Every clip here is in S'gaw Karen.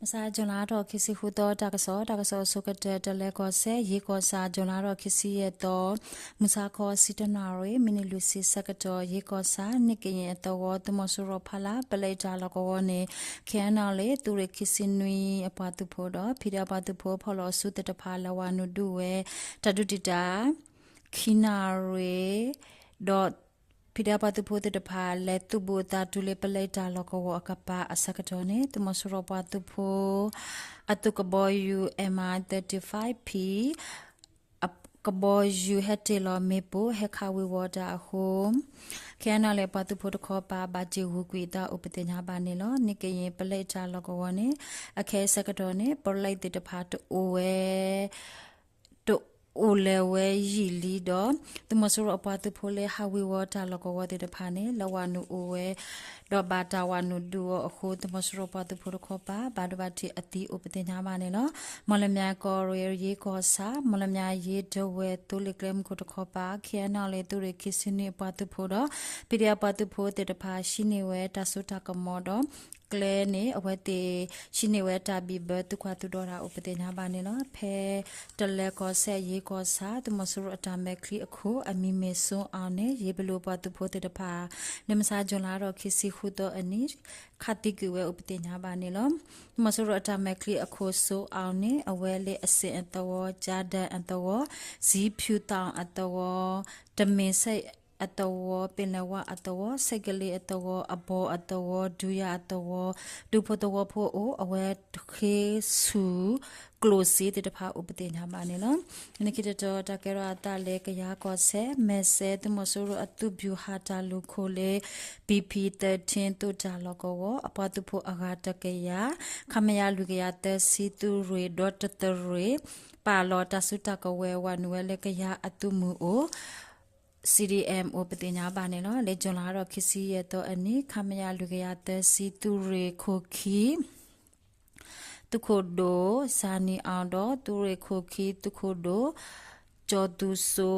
မုၢ်ဆါ June လါထီၣ်ခံဆံဃုသီ တၢ်ကစီၣ်, တၢ်ကစီၣ်အဆိကတၢၢ် တလဲၤကီၢ်စဲၣ် ယ့ၢ်ကီၢ်ဆၣ် June လါထီၣ်ခံဆံယဲၢ်သီ မုၢ်ဆါခီ ဆံတနၣ်ရံၣ် မံးနံးလွံၢ်ဆံဆၢကတီၢ် ယ့ၢ်ကီၢ်ဆၣ် နံၣ်ကယ့ၣ်အသဝီ သုးမီၤစိရိၤဖီလာ် ပလဲတၢ်လီၢ်ကဝီၤန့ၣ် ခ့ၣ်အဲၣ်အဲၣ်လ့ သုးရ့ၣ်ခံဆံနွံအပှၤသုးဖိဒီး ဖံးဒဲးအပှၤသုးဖိ ဖီၣ်လီၤအစုသ့ၣ်တဖၣ် လဲၤဝးနုာ်ဒုးဝဲ တၢ်ဒုးတံာ်တာ် ခံနၣ်ရံၣ် ဒီး ဖံးဒဲးအပှၤသုးဖိသ့ၣ်တဖၣ် လဲၤသုးဘူးအသးတုၤလၢပလဲတၢ်လီၢ်ကဝီၤအကပၤအဆၢကတီၢ်န့ၣ် သုးမီၤစိရိၤပှၤသုးဖိ အသုးကဘီယူၤ M I thirty-five P ကဘီယူၤဟဲတ့ၢ်လီၤမ့ၣ်ပိၢ် ဟဲခးဝ့ၤဝီၤတၢ်အဃိ ခ့ၣ်အဲၣ်အဲၣ်လ့ ပှၤသုးဖိတခီပၤ ဘၣ်တ့ၢ်ဂုာ်ကွံာ်အသးအိၣ်ပသ့ၣ်ညါဘၣ်န့ၣ်လီၤ. နံၣ်ကယ့ၣ်ပလဲတၢ်လီၢ်ကဝီၤန့ၣ် အခဲအံၤဆၢကတီၢ်န့ၣ် ပလဲသ့ၣ်တဖၣ်တအိၣ်ဝဲ တအိၣ်လၢၤဝဲယံာ်လံဒီး သုးမီၤစိရိၤအပှၤသုးဖိလၢဟးဝ့ၤဝီၤတၢ်လီၢ်ကဝီၤသ့ၣ်တဖၣ်န့ၣ် လဲၤဝးနုာ်အိၣ်ဝဲ ဒီးဘၣ်တၢ်ဝးနုာ်ဒုးအီၤအဃိ သုးမီၤစိရိၤပှၤသုးဖိတခီပၤ ဘၣ်ဒိဘၣ်ထံးအသံအိၣ်ပသ့ၣ်ညါဘၣ်န့ၣ်လီၤ. မီၣ်လမၠဲၣ်ကီၢ်ရ့ၣ် ယ့ၢ်ကီၢ်ဆၣ် မီၣ်လမၠဲၣ်ယ့ၢ်ဒဝဲၢ်သိလ့ၣ်ကျဲမုၢ်ခိၣ်တခီပၤ ခ့ၣ်အဲၣ်အဲၣ်လ့ သုးရ့ၣ်ခံဆံနွံအပှၤသုးဖိဒီး ဖံးဒဲးအပှၤသုးဖိသ့ၣ်တဖၣ် ဟံးန့ၢ်ဝဲတၢ်စိတၢ်ကမီၤဒီး ကျဲန့ၣ် အဝဲသ့ၣ်ဟံးန့ၢ်ဝဲတၢ်ဘံၣ်ဘၢ သုးခွါသုးဒီတၢ်အိၣ်ပသ့ၣ်ညါဘၣ်န့ၣ်လီၤ. ဖဲတလဲၤကီၢ်စဲၣ် ယ့ၢ်ကီၢ်ဆၣ် သုးမီၤစိရိၤအတၢ်မဲာ်ချံအခိၣ် အမံၤမ့ၢ်စိအီၤန့ၣ် ယ့ၢ်ဘလူးအပှၤသုးဖိသ့ၣ်တဖၣ် လၢမုၢ်ဆါ June လါထီၣ်ခံဆံဃုသီအနံၤ ခးသံကွံာ်ဝဲအိၣ်ပသ့ၣ်ညါဘၣ်န့ၣ်လီၤ. သုးမီၤစိရိၤအတၢ်မဲာ်ချံအခိၣ်စိအီၤန့ၣ် အဝဲလၢအစ့ၣ်အသဝီ ကၠါဒၢၣ်အသဝီ စံဖၠူသီၣ်အသဝီ တမ့ၢ်ဆဲးအသဝီ ပ့ၤလဲၤဝါအသဝီ ဆဲးကလ့အသဝီ အဘီအသဝီ ဒုးယၤအသဝီ ဒူဖိသဝီဖိအအိၣ် အဝဲတဃ့ဆူၣ်ကျိၣ်စ့သ့ၣ်တဖၣ်အိၣ်ပသ့ၣ်ညါဘၣ်န့ၣ်လီၤ. လၢခံတတီၤ တၢ်ကဲထီၣ်အသးလၢကယၤကီၢ်စဲၣ် မဲစဲး သုးမီၤစိရိၤအသုးဗျူဟာတၢ်လူၢ်ခိၣ်လၢ BP thirteen သုးတၢ်လီၢ်ကဝီၤ အပှၤသုးဖိအဂၤတကယၤ ခမရ လွံၢ်ကယၤသၢဆံ သုးရ့ၣ်ဒီတၢတရ့ၣ် ပာ်လီၤတၢ်စုတၢ်ကဝဲၤ ဝးနုာ်ဝဲလၢကယၤအသုးမုၢ်အိၣ် CDM အိၣ်ပသ့ၣ်ညါဘၣ်န့ၣ်လီၤ. လၢ June လါထီၣ်ခံဆံယဲၢ်သီအနံၤ ခမရ လွံၢ်ကယၤသၢဆံ သုးရ့ၣ်ခိၣ်ခံ သုးခိၣ်ဒိၣ် စၤနံၤအီၤဒီး သုးရ့ၣ်ခိၣ်ခံ သုးခိၣ်ဒိၣ် ကၠီၤသူစိ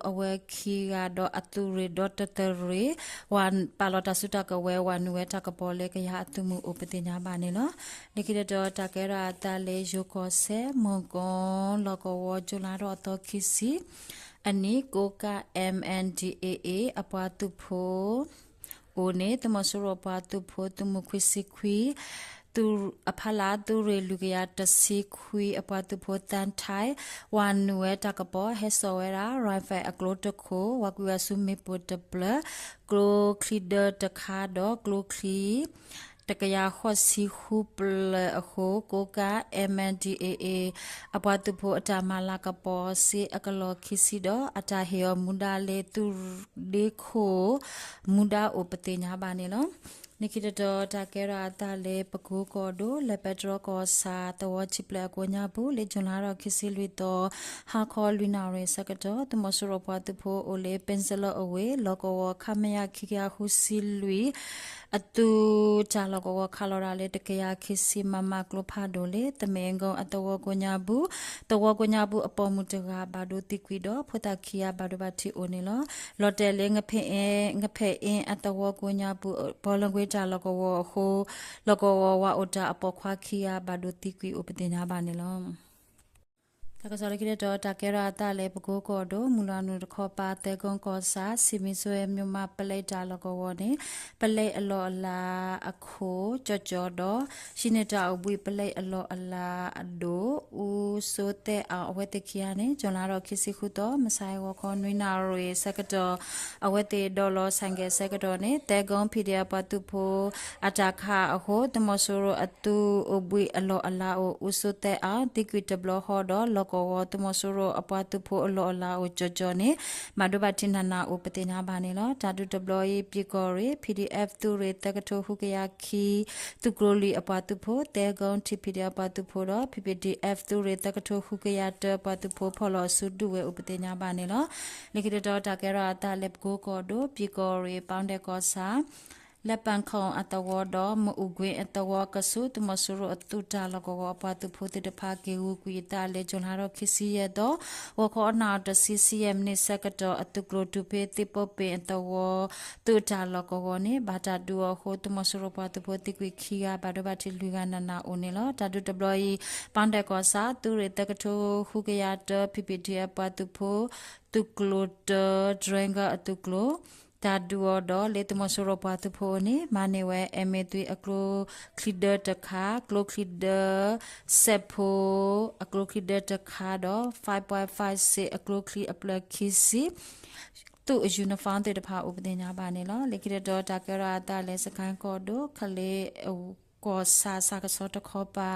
အဝဲခံဂၤဒီးအသုးရ့ၣ်ဒီတၢတရ့ၣ် ပာ်လီၤတၢ်စုတၢ်ကဝဲၤ ဝးနုာ်ဝဲတၢ်ကပီၤလၢကယၤအသုးမုၢ်အိၣ်ပသ့ၣ်ညါဘၣ်န့ၣ်လီၤ. လၢခံတတီၤ တၢ်ကဲထီၣ်အသးလၢယိၤကီၢ်စဲၣ် မုၢ်ကီၤလီၢ်ကဝီၤ June လါထီၣ်အသီခံဆံ အနံၤ ကိးကး M N D A A အပှၤသုးဖိ အိၣ်န့ၣ် သုးမီၤစိရိၤပှၤသုးဖိ သုးမုၢ်ခွံဆံခွံ အဖီလာ် သုးရ့ၣ်လွံၢ်ကယၤတဆံခွံ အပှၤသုးဖိ သန်းထိုင် ဝးနုာ်ဝဲတၢ်ကပီၤ ဟဲစိာ်ဝဲဒၣ် rifle အကျိတခိၣ် ဝးကွံာ်ဝဲဆူမ့ၣ်ပိၢ်တဖျၢၣ် ကျိချံဒၢတခါဒီး ကျိချံ တကယၤဃိးဆံဃုဖျၢၣ်အဃိ ကိးကး M N D A A အပှၤသုးဖိအတၢ်မၤလၤကပီၤ စ့အကလီၢ်ခံဆံဒီး အတၢ်ဟ့ၣ်အီၤမူဒါလၢသုးဒ့ခိၣ် မူဒါအိၣ်ပသ့ၣ်ညါဘၣ်န့ၣ်လီၤ. လၢခံတတီၤ တၢ်ကဲထီၣ်အသးလၢပကိကီၢ်ဒိၣ် လၢပဲတြီကီၢ်ဆၣ် သဝီခံဖျၢၣ်အကိးညါပူၤ လၢ June လါထီၣ်ခံဆံလွံၢ်သီ ဟါခီလွံၢ်နၣ်ရံၣ်ဆၢကတီၢ် သုးမီၤစိရိၤပှၤသုးဖိအိၣ်လၢ ပ့စလီအဝ့ၢ် လီၢ်ကဝီၤ ခမရ ခံကယၤဃုဆံလွံၢ် အသုးတၢ်လီၢ်ကဝီၤ ခးလီၤတၢ်လၢ တကယၤခံဆံ မမ ကျိဖးဒိၣ်လၢ သမ့ၣ်ကိအသဝီကိးညါပူၤ သဝီကိးညါပူၤအပိာ်မုၣ်တဂၤ ဘၣ်ဒိသံကွံာ်ဒီး ဖိသၣ်ခံဂၤ ဘၣ်ဒိဘၣ်ထံးအိၣ်န့ၣ်လီၤ. လီၤတဲာ်လၢ ငဖဲၣ်အ့အသဝီကိးညါပူၤ ပီလၢကွ့တၢ်လီၢ်ကဝီၤအဃိ လီၢ်ကဝီၤဝၤအိၣ်တၢ်အပိာ်ခွါခံဂၤ ဘၣ်ဒိသံကွံာ်အိၣ်ပသ့ၣ်ညါဘၣ်န့ၣ်လီၤ. တၢ်ကစီၣ်လၢခံတတီၤ တၢ်ကဲထီၣ်အသးလၢ ပကိကီၢ်ဒိၣ် မုၢ်လီၤနုာ်တခီပၤ သၢကိကီၢ်ဆၣ် စံးမံဆိဝဲ မၠိၣ်မးပလဲတၢ်လီၢ်ကဝီၤန့ၣ် ပလဲအလီၢ်အလၤအခိၣ်ကၠီကၠီဒီး ဟံးန့ၢ်တၢ်အိၣ်ဘှံးပလဲအလီၢ်အလၤအဒိၣ် အူစိသဲအီၤ အဝဲသ့ၣ်ခံဂၤန့ၣ် June လါထီၣ်ခံဆံဃုသီ မုၢ်ဆါဟဲဂီၤခီနွံနၣ်ရံၣ်ဆၢကတီၢ် အဝဲသ့ၣ်ဒီးလီၤ ဆိုင်ကယ် ဆၢကတီၢ်န့ၣ် သၢကိ ဖံးဒဲးအပှၤသုးဖိ အတၢ်ခးအဃိ သုးမီၤစိရိၤအသုးအိၣ်ဘှံးအလီၢ်အလၤအိၣ် အူစိသဲအီၤ သံကွံာ်တဘျီဃီဒီး လီၢ်ကဝီၤသုးမီၤစိရိၤအပှၤသုးဖိအလီၢ်အလၤအိၣ်ကၠီကၠီန့ၣ် ဘၣ်ဒိဘၣ်ထံးနးနးအိၣ်ပသ့ၣ်ညါဘၣ်န့ၣ်လီၤ. တၢ်ဒုးတဘျီအံၤ ပၠံၣ်ကီၢ်ရ့ၣ် P D F သုးရ့ၣ်သၢကထိဃုကယၤခံ သုးကျိၤလွံၢ်အပှၤသုးဖိ သၢကိ T P D F အပှၤသုးဖိဒီး P P D F သုးရ့ၣ်သၢကထိဃုကယၤတၢအပှၤသုးဖိ ဖီၣ်လီၤအစုဒုးဝဲအိၣ်ပသ့ၣ်ညါဘၣ်န့ၣ်လီၤ. လၢခံတတီၤ တၢ်ကဲထီၣ်အသးလၢပကိကီၢ်ဒိၣ် ပၠံၣ်ကီၢ်ရ့ၣ် ပီၣ်ဒဲးကီၢ်ဆၣ် လဲၤပၣ်ခီၣ်အသဝီဒီး မအူၣ်ကွ့အသဝီအကဆူး သုးမီၤစိရိၤအသုးတၢ်လီၢ်ကဝီၤအပှၤသုးဖိသ့ၣ်တဖၣ် က့ၤဂုာ်ကွံာ်အသးလၢ ကၠူၤလါထီၣ်ခံဆံယဲၢ်သီ ဂီၤခီအနၣ်ရံၣ်တဆံဆံယဲၢ်မံးနံးဆၢကတီၢ် အသုးကျိၤတုၤဖဲသ့ၣ်ပိၢ်ပ့ၣ်အသဝီ သုးတၢ်လီၢ်ကဝီၤန့ၣ် ဘၣ်တၢ်ဒုးအီၤအဃိ သုးမီၤစိရိၤပှၤသုးဖိသံကွံာ်ခံဂၤ ဘၣ်ဒိဘၣ်ထံးလွံၢ်ဂၤနးနးအိၣ်န့ၣ်လီၤ. တၢ်ဒုးတဘျီအံၤ ပၣ်ဒဲၣ်ကီၢ်ဆၣ် သုးရ့ၣ်သၢကထိဃုကယၤတၢ ဖံးဖံးဒံအပှၤသုးဖိ သုးကျိၤတၢ ဒြဲကၢအသုးကျိၤ တၢ်ဒုးအီၤဒီး လၢသုးမီၤစိရိၤပှၤသုးဖိန့ၣ် မၤန့ၢ်ဝဲ M A three အကျိချံဒၢတခါ, ကျိချံဒၢ စဲးဖိ အကျိချံဒၢတခါဒီး five point five six အကျိချံအဖျၢၣ်ခံဆံ သုးအ uniform သ့ၣ်တဖၣ်အိၣ်ပသ့ၣ်ညါဘၣ်န့ၣ်လီၤ. လၢခံတတီၤ တၢ်ကဲထီၣ်အသးလၢ စကဲၣ်ကီၢ်ဒိၣ် ကလ့အကီၢ်ဆၣ် ဆၣ်ကဆီတခီပၤ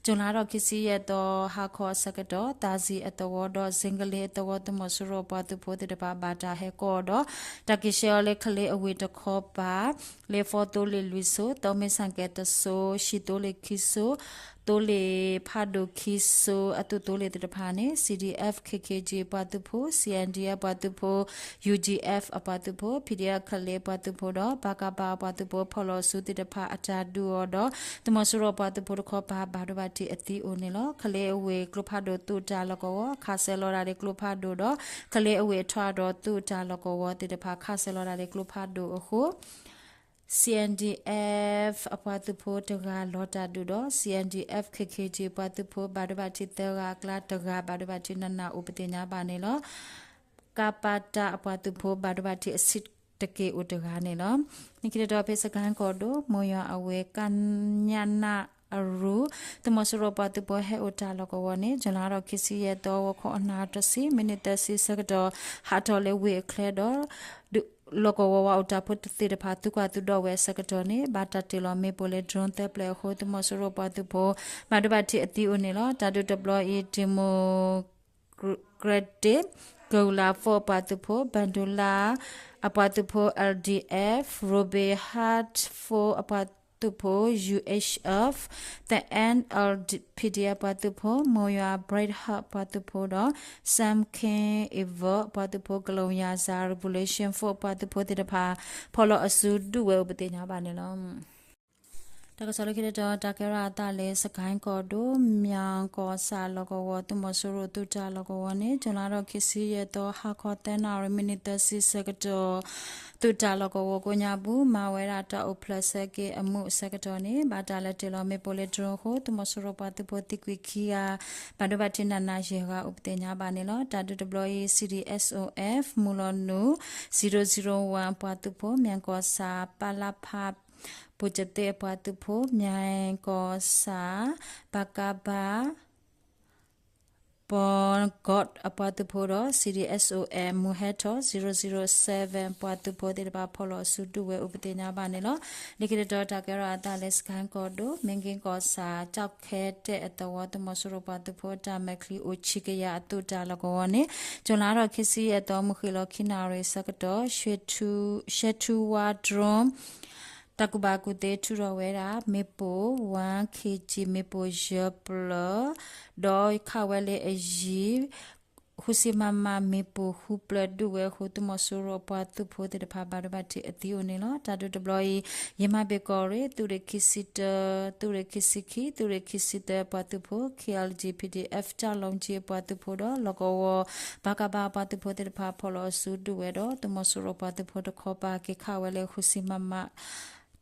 ကၠူၤလါထီၣ်ခံဆံယဲၢ်သီ ဟါခီအဆၢကတီၢ် သးစံၣ်အသဝီဒီး စ့ကလ့အသဝီ သုးမီၤစိရိၤပှၤသုးဖိသ့ၣ်တဖၣ် ဘၣ်တၢ်ဟဲကီအီၤဒီး တၢ်က့ၤဆှၢအီၤလၢ ကလ့အဝ့ၢ်တခီပၤ လၢ four သိလ့ၣ်လွံၢ်စိ သၢ မ့ၢ်ဆၣ်ကဲတစိ ဟံၣ်သိလ့ၣ်ခံစိ သိလ့ၣ်ဖးဒိၣ်ခံစိ အသုးသိလ့ၣ်သ့ၣ်တဖၣ်န့ၣ် C D F K K G ပှၤသုးဖိ C N D F ပှၤသုးဖိ U G F အပှၤသုးဖိ P D F ကလ့အပှၤသုးဖိဒီး ပကဖ အပှၤသုးဖိ ဖီၣ်လီၤအစုသ့ၣ်တဖၣ် အတၢ်ဒုးအီၤဒီး သုးမီၤစိရိၤပှၤသုးဖိတခီပၤ ဘၣ်ဒိဘၣ်ထံးအသံအိၣ်န့ၣ်လီၤ. ကလ့အဝ့ၢ်ကျိဖးဒိၣ်သုးတၢ်လီၢ်ကဝီၤ ခးစဲးလီၤဒၣ်လၢကျိဖးဒိၣ်ဒီး ကလ့အဝ့ၢ်အထွးဒီးသုးတၢ်လီၢ်ကဝီၤသ့ၣ်တဖၣ် ခးစဲးလီၤဒၣ်လၢကျိဖးဒိၣ်အဃိ C N D F အပှၤသုးဖိတဂၤလီၤတၢ်ဒုးဒီး C N D F K K G ပှၤသုးဖိ ဘၣ်ဒိဘၣ်ထံးသၢဂၤအကျါ တဂၤဘၣ်ဒိဘၣ်ထံးနးနးအိၣ်ပသ့ၣ်ညါဘၣ်န့ၣ်လီၤ. ကပတ အပှၤသုးဖိ ဘၣ်ဒိဘၣ်ထံးအဆံးတက့ၢ်အိၣ်တဂၤန့ၣ်လီၤ. လၢခံတတီၤ ဖဲစကဲၣ်ကီၢ်ဒိၣ် မိၢ်ယွၤအဝ့ၢ် ကညန အရူၢ် သုးမီၤစိရိၤပှၤသုးဖိဟဲအိၣ်တၢ်လီၢ်ကဝီၤန့ၣ် ကၠူၤလါထီၣ်ခံဆံယဲၢ်သီ ဂီၤခီအနၣ်ရံၣ်တဆံ မံးနံးသၢဆံဆၢကတီၢ် ဟးထီၣ်လၢဝ့ၢ်အချၢဒီး လီၢ်ကဝီၤဝဲအိၣ်တၢ်ဖိတသ့ၣ်တဖၣ် သုကွၢ်သုဒီးဝဲအဆၢကတီၢ်န့ၣ် ဘၣ်တၢ်တ့ၢ်လီၤမ့ၣ်ပိၢ်လၢ drone သၢဖျၢၣ်အဃိ သုးမီၤစိရိၤပှၤသုးဖိ ဘၣ်ဒိဘၣ်ထံးအသံအိၣ်န့ၣ်လီၤ. တၢ်ဒုးတဘျီအံၤ Democratic Guerrilla Force အပှၤသုးဖိ, Bandula အပှၤသုးဖိ L D F, Robin Hood Force အပှၤသုးဖိ U H F, the N L P D F ပှၤသုးဖိ, မိၢ်ယွၤ Bright Heart ပှၤသုးဖိဒီး Sam King Evil ပှၤသုးဖိ ကလုာ်ယၤစၢ် Revolution Force ပှၤသုးဖိသ့ၣ်တဖၣ် ဖီၣ်လီၤအစုဒုးဝဲအိၣ်ပသ့ၣ်ညါဘၣ်န့ၣ်လီၤ. တၢ်ကစီၣ်လၢခံတတီၤ တၢ်ကဲထီၣ်အသးလၢ စကဲၣ်ကီၢ်ဒိၣ် မၠၣ်ကီၢ်ဆၣ်လီၢ်ကဝီၤ သုးမီၤစိရိၤသုးတၢ်လီၢ်ကဝီၤန့ၣ် ကၠူၤလါထီၣ်ခံဆံယဲၢ်သီ ဟါခီသၢနၣ်ရံၣ် မံးနံးသၢဆံဆၢကတီၢ် သုးတၢ်လီၢ်ကဝီၤကိးညါပူၤ မၤဝဲဒၣ်တၢ်အိၣ်ဖျဲၣ်ဆၢက့ၤအမူးအဆၢကတီၢ်န့ၣ် ဘၣ်တၢ်လဲၤတ့ၢ်လီၤမ့ၣ်ပိၢ်လၢ drone အဃိ သုးမီၤစိရိၤပှၤသုးဖိသံကွံာ်ခံဂၤ ဘၣ်ဒိဘၣ်ထံးနးနးယဲၢ်ဂၤအိၣ်ပသ့ၣ်ညါဘၣ်န့ၣ်လီၤ. တၢ်ဒုးတဘျီအံၤ C D S O F မုၢ်လီၤနုာ် zero zero one ပှၤသုးဖိ မၠၣ်ကီၢ်ဆၣ် ပလဖ ဗိုလ်ချုပ်သ့ၣ်အပှၤသုးဖိ မၠၣ်ကီၢ်ဆၣ် ပကဖ ပီကီး အပှၤသုးဖိဒီး C D S O F မုၢ်ဟဲထီၣ် zero zero seven အပှၤသုးဖိသ့ၣ်တဖၣ် ဖီၣ်လီၤအစုဒုးဝဲအိၣ်ပသ့ၣ်ညါဘၣ်န့ၣ်လီၤ. လၢခံတတီၤ တၢ်ကဲထီၣ်အသးလၢ စကဲၣ်ကီၢ်ဒိၣ် မ့ၢ်က့ၤကီၢ်ဆၣ် ကၠီၣ်ခဲတဲၣ်အသဝီ သုးမီၤစိရိၤပှၤသုးဖိ တၢ်မဲာ်ချံအိၣ်ဆံကယၤအသုးတၢ်လီၢ်ကဝီၤန့ၣ် ကၠူၤလါထီၣ်ခံဆံယဲၢ်သီ မုၢ်ဃ့ၢ်လီၤခံနၣ်ရံၣ်ဆၢကတီၢ် ရှဲထူဝါ drone တၢ်ကူၣ်ဘၣ်ကူၣ်သ့ထုးထီၣ်ဝဲဒၣ် မ့ၣ်ပိၢ် one K G မ့ၣ်ပိၢ်ယဲၢ်ဖျၢၣ် ဒီးခးဝဲလၢအယံၤ ဃုဆံ မမ မ့ၣ်ပိၢ်ဃုဖျၢၣ်ဒုးဝဲအဃိ သုးမီၤစိရိၤအပှၤသုးဖိသ့ၣ်တဖၣ် ဘၣ်ဒိဘၣ်ထံးအသံအိၣ်န့ၣ်လီၤ. တၢ်ဒုးတဘျီအံၤ ယမၤဘ့ၣ်ကီၢ်ရ့ၣ် သုးရ့ၣ်ခံဆံတၢ သုးရ့ၣ်ခံဆံခံ သုးရ့ၣ်ခံဆံသၢအပှၤသုးဖိ K L G P D F ကၠၣ်လိၣ်ကၠံအပှၤသုးဖိဒီး လီၢ်ကဝီၤ ပကဖ အပှၤသုးဖိသ့ၣ်တဖၣ် ဖီၣ်လီၤအစုဒုးဝဲဒီး သုးမီၤစိရိၤပှၤသုးဖိတခီပၤ က့ၤခးဝဲလၢဃုဆံ မမ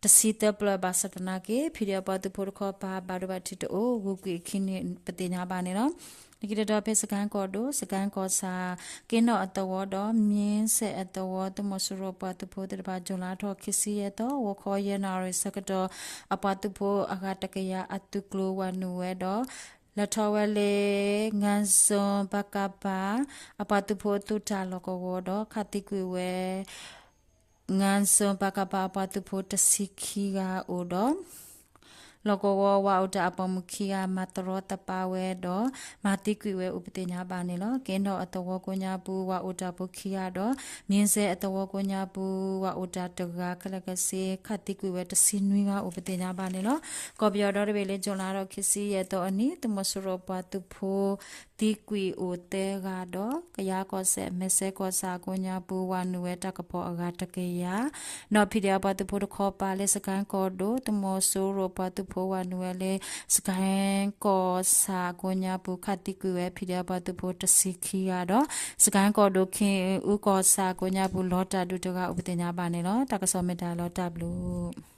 တဆံသၢဖျၢၣ် ဘၣ်ဆၣ်သနာ်က့ ဖံးဒံးအပှၤသုးဖိတခီပၤ ဘၣ်ဒိဘၣ်ထံးတအိၣ် ဂုာ်ကွံာ်အခံန့ၣ် ပသ့ၣ်ညါဘၣ်န့ၣ်လီၤ. လၢခံတတီၤ ဖဲစကဲၣ်ကီၢ်ဒိၣ် စကဲၣ်ကီၢ်ဆၣ် က့နီၣ်အသဝီဒီး မ့ၢ်စဲၣ်အသဝီ သုးမီၤစိရိၤပှၤသုးဖိသ့ၣ်တဖၣ် ကၠူၤလါထီၣ်ခံဆံယဲၢ်သီ ဂီၤခီယဲၢ်နၣ်ရံၣ်ဆၢကတီၢ် အပှၤသုးဖိအဂၤတကယၤအသုးကျိၤဝဲနုာ်ဝဲဒီး လဲၤထီၣ်ဝဲလၢ ငါးစုံ ပကဖ အပှၤသုးဖိအသုးတၢ်လီၢ်ကဝီၤဒီး ခးသံကွံာ်ဝဲ ငါးစုံ ပကဖ အပှၤသုးဖိတဆံခံဂၤအိၣ်ဒီး လီၢ်ကဝီၤဝၤအိၣ်တၢ်အပိာ်မုၣ်ခံဂၤ မၤတရီတပါဝဲဒီး မၤသံကွံာ်ဝဲအိၣ်ပသ့ၣ်ညါဘၣ်န့ၣ်လီၤ. က့ၤနီၣ်အသဝီကိးညါပူၤ ဝၤအိၣ်တၢ်ဖိခံဂၤဒီး မ့ၢ်စဲအသဝီကိးညါပူၤ ဝၤအိၣ်တၢ်တဂၤခဲလၢာ်ခဲဆ့ ခးသံကွံာ်ဝဲတဆံနွံဂၤအိၣ်ပသ့ၣ်ညါဘၣ်န့ၣ်လီၤ. ကီၢ်ပယီၤဒီတဘ့ၣ်လၢ July လါထီၣ်ခံဆံယဲၢ်သီအနံၤ သုးမီၤစိရိၤပှၤသုးဖိ သံကွံာ်အိၣ်သၢဂၤဒီး ကယၤကီၢ်စဲၣ် မဲၢ်စဲကီၢ်ဆၣ်အကိးညါပူၤ ဝၤနုာ်ဝဲတၢ်ကပီၤအဂၤတကယၤ ဒီး ဖံးဒဲး ပှၤသုးဖိတခီပၤလၢ စကဲၣ်ကီၢ်ဒိၣ်သုးမီၤစိရိၤပှၤသုးဖိဝၤနုာ်ဝဲလၢ စကဲၣ်ကီၢ်ဆၣ်အကိးညါပူၤ ခးသံကွံာ်ဝဲ ဖံးဒဲး ပှၤသုးဖိတဆံခံဂၤဒီး စကဲၣ်ကီၢ်ဒိၣ် ခ့ၣ်အူကီၢ်ဆၣ်အကိးညါပူၤ လီၤတၢ်ဒုးတဂၤအိၣ်ပသ့ၣ်ညါဘၣ်န့ၣ်လီၤ. တၢ်ကစီၣ်မ့ၢ်တၢ်လီၤတၢ်ဘျုး